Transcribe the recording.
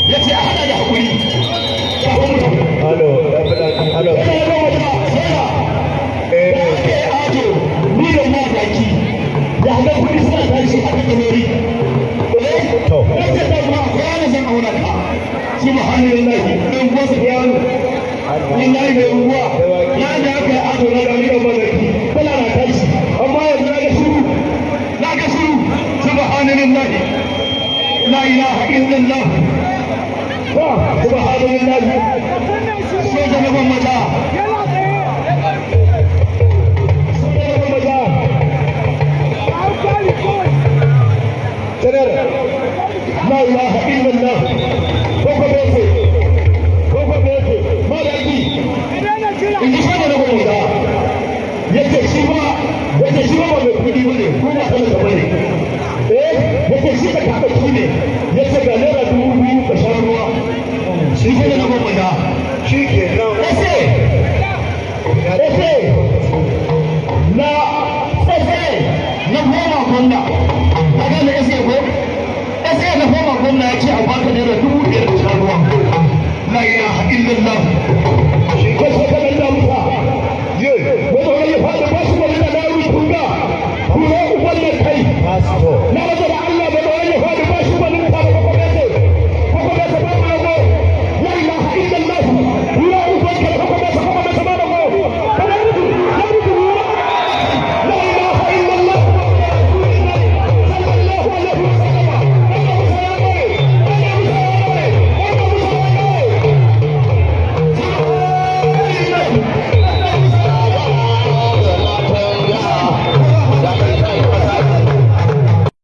Ya ce a hada da hakuri kafin mu tafi. Halo, ɗan halo. Eh, ni da madaki ya ga kudi suna tashi a kan kamari. To. Na ce ta kuma akwai ana zan auna ka. Subhanallahi, dan uwa su yaro. Wallahi mai unguwa, na da aka yi ado na da ni da madaki. Kala na tashi, amma yanzu na ga shiru. Na ga shiru. Subhanallahi. La ilaha illallah.